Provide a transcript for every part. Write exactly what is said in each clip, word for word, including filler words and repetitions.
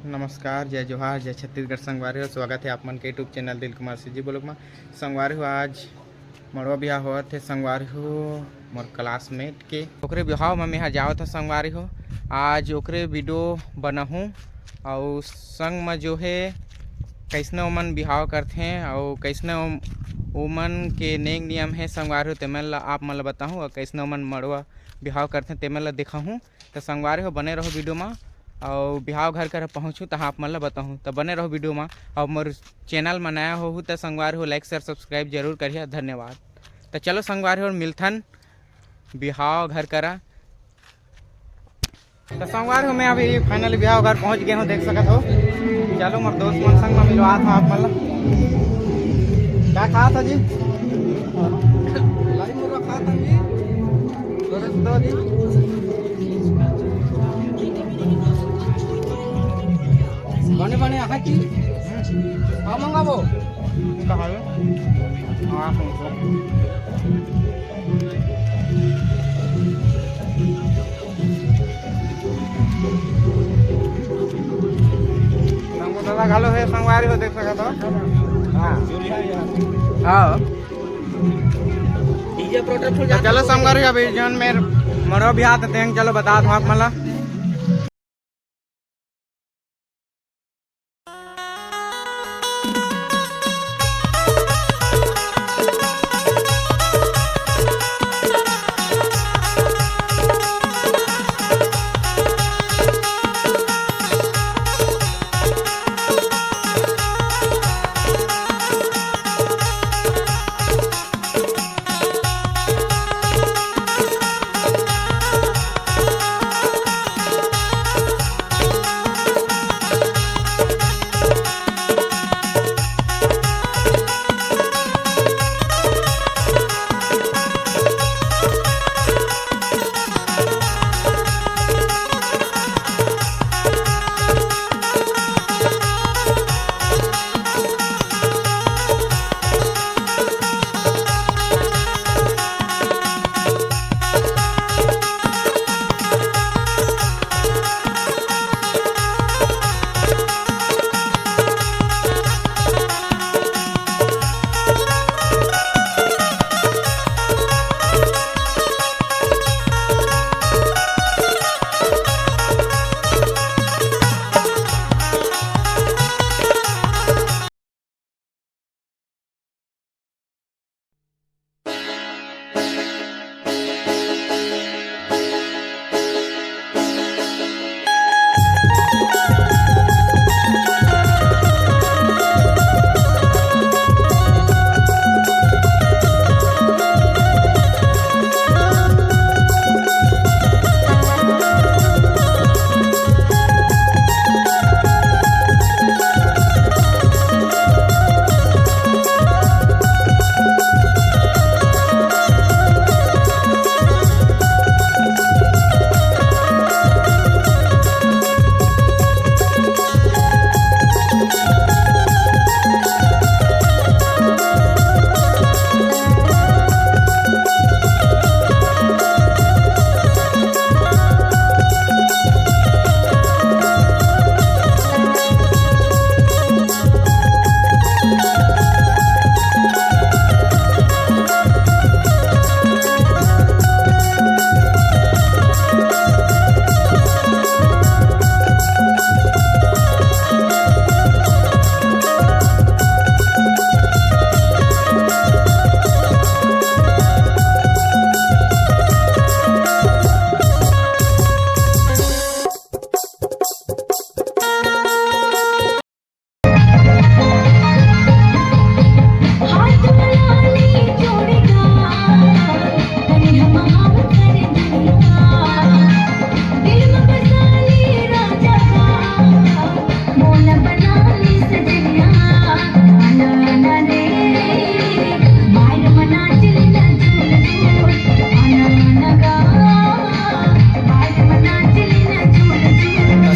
नमस्कार, जय जोहार, जय छत्तीसगढ़ संगवारी हो। स्वागत हे आप मन के YouTube चैनल दिल कुमार C G vlog मा। संगवारी हो, आज मड़वा बिहाव होवत हे संगवारी हो, मोर classmate के। ओकरे बिहाव मा मेहा जावत हो संगवारी हो, आज ओकरे video बनाहूँ। अउ संग मा जो हे, कइसने ओमन बिहाव करथे अउ कइसने ओम-, ओमन के नेग नियम हे संगवारी हो, तेमन ला आप मन ला बताहूँ अउ कइसने ओमन मड़वा बिहाव करथे तेमन ला दिखाहूँ। त संगवारी हो, बने रहो video मा, अउ बिहाव घर करा पहुँचहूँ तहाँ आप मन ला बताहूँ। त बने रहो video मा, अउ मोर channel मा नया होहू त संगवारी हो, like, share, subscribe जरूर करिहा। धन्यवाद। त चलो संगवारी हो, मिलथन बिहाव घर करा। त संगवारी हो, मैं अभी finally बिहाव घर पहुँच गए हूँ, देख सकत हो। चलो मोर दोस्त मन संग मा मिलवात हूँ आप मन ला। का खात हो जी? लाई मुर्गा खात हन जी। थोड़ा सा दो जी। बने बने आहा की। का मंगाबो? का हवे? हाँ, सुन, सुन। संगो दादा घलो हे, संगवारी हो, देख सकत हो। हाँ। हाँ। डीजे प्रोटोकॉल तो चलो संगवारी, अभी जोन मेर मड़वा बिहाव हे तेन चलो बतात हूँ आप मन ला।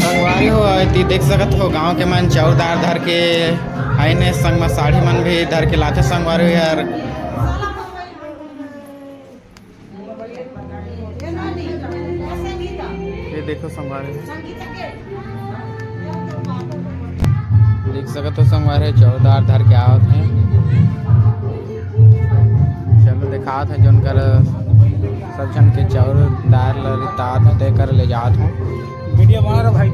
संगवारी हो, एती देख सकत हो, गांव के मन चाउर दार धर के आइन हे, संग म साड़ी मन भी धर के लाथे संगवारी हो यार। ये देखो संगवारी हो। देख सकत हो संगवारी, चाउर दार धर के आवत हे। चलो दिखात हे, जोन कर सब झन के चाउर दार ल रितात हे, ते कर ले जात हो। वीडियो बना रहा भाई।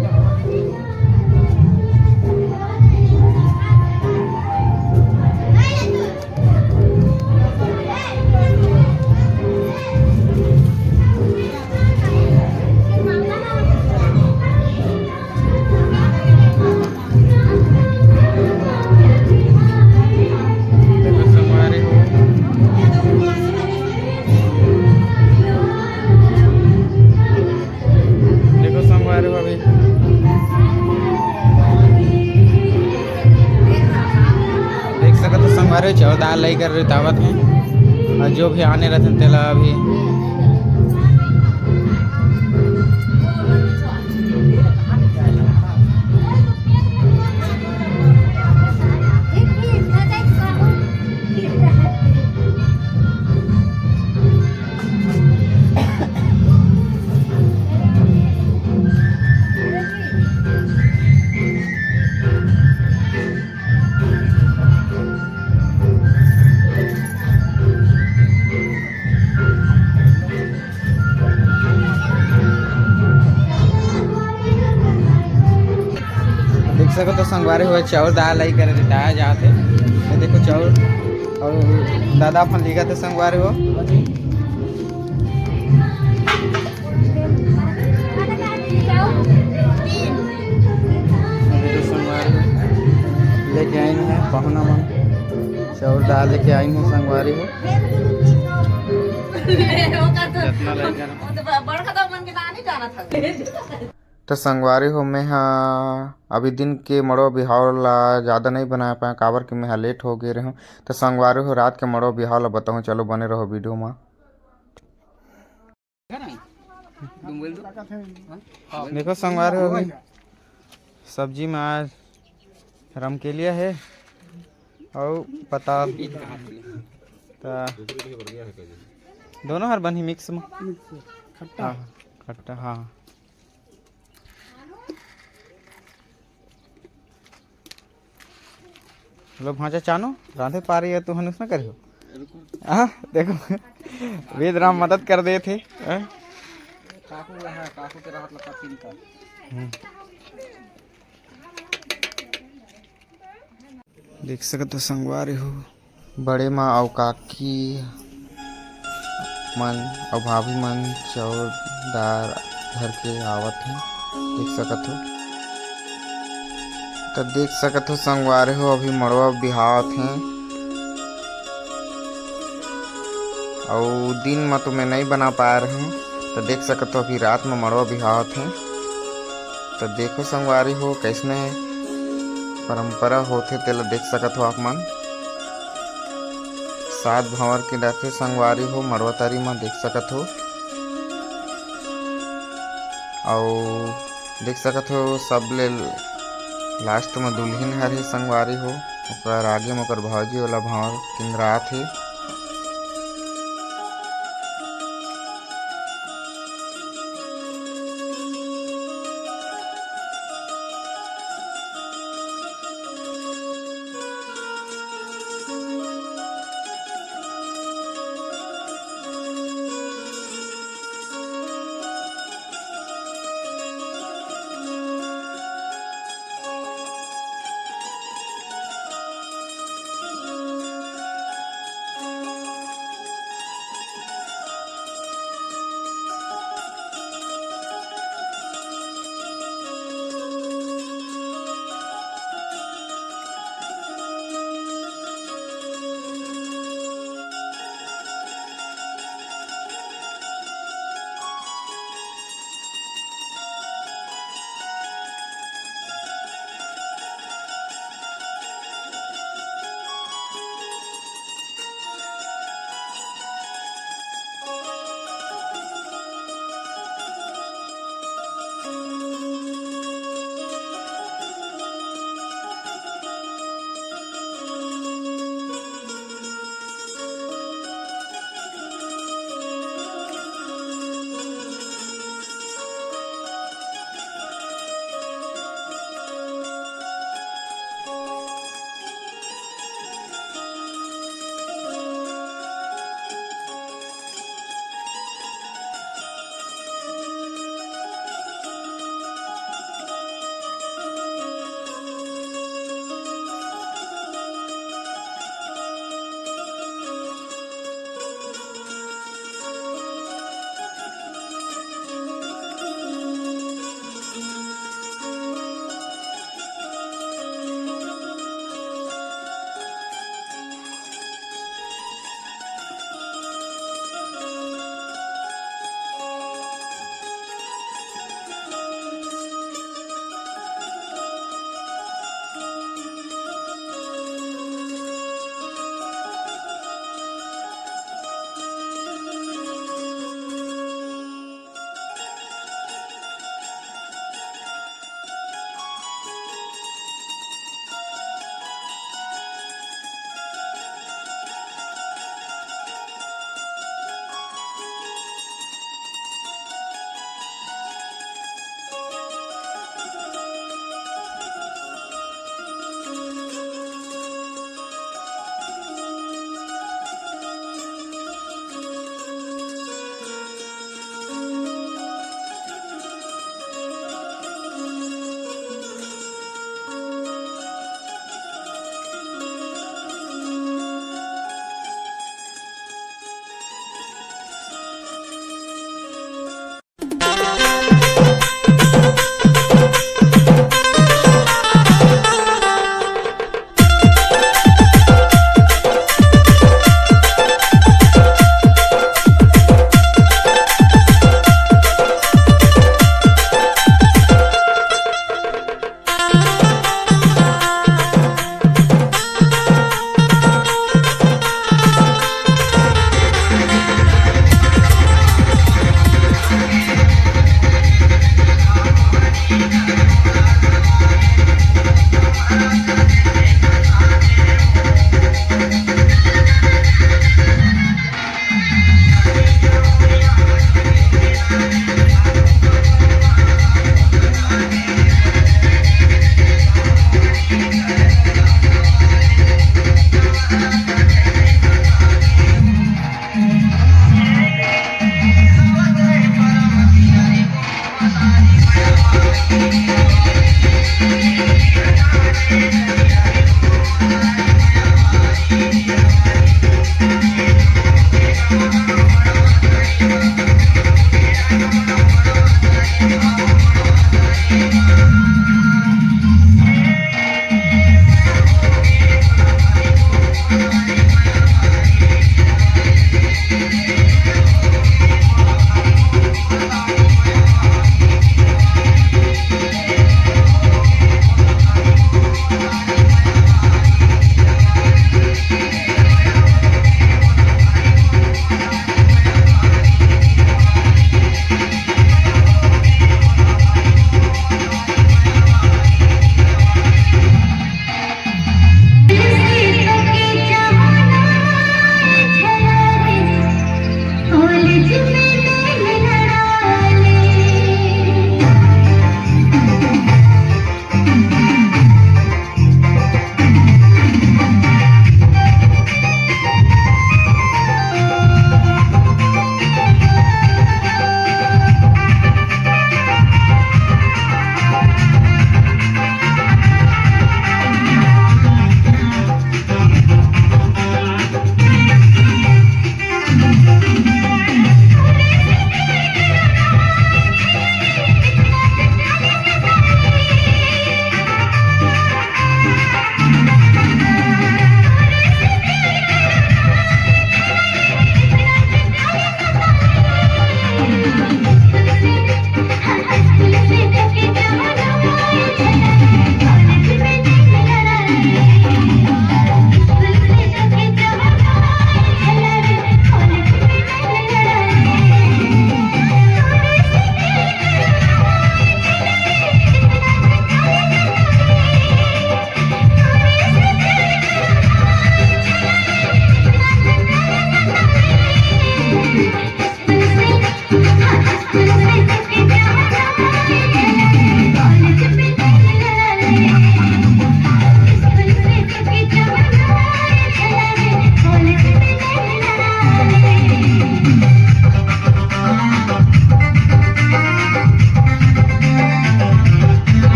देखो संगवारी हो, अभी देख सकत हो संगवारी हो, चाउर दार लई कर रितावत हे। और जो भी आने रहते तेला अभी देख सकत हो संगवारी हो, चाउर दार लई कर रिताया जात हे। ये देखो चाउर, और दादा अपन लिखत हे संगवारी हो। देखो संगवारी हो, लेके आइन हे पहुना मन, चाउर दार लेके आइन हे संगवारी हो। जितना लइका तो संगवारी हो, मैं हा अभी दिन के मड़वा बिहाव ला ज़्यादा नहीं बना पाया, काबर कि मैं हा लेट हो गए रहूँ। तो संगवारी हो, रात के मड़वा बिहाव ला बताऊँ, चलो बने रहो वीडियो में। देखो संगवारी हो, अभी सब्जी में आज रमकेलिया हे अउ पताल, त दोनों हर बनही मिक्स में। खट्टा। हाँ, खट्टा, हाँ। लो भांचा चानो, रांधे पारी हे, तुहन उसने करियो। हाँ, देखो, वेद राम मदद कर देत हे। हाँ? काकू रहा, काकू के रहत लगा तीन का। हम्म। देख सकत हो संगवारी हो, बड़े माँ अउ काकी मन अउ भाभी मन चाउर दार धर के आवत हे, देख सकत हो। त देख सकत हो संगवारी हो, अभी मड़वा बिहावत हे, अउ दिन म तो मैं नइ बना पाए रहूँ, त देख सकत हो अभी रात म मड़वा बिहावत हे। त देखो संगवारी हो, कइसने परंपरा होथे, तेला देख सकत हो आप मन। सात भंवर के रथे संगवारी हो, मड़वा तरी म देख सकत हो। अउ देख सकत हो, सबले लास्ट म दुल्हिन हर हे संगवारी हो, ओकर आगे म ओकर भौजी ओला भंवर किंदरात हे।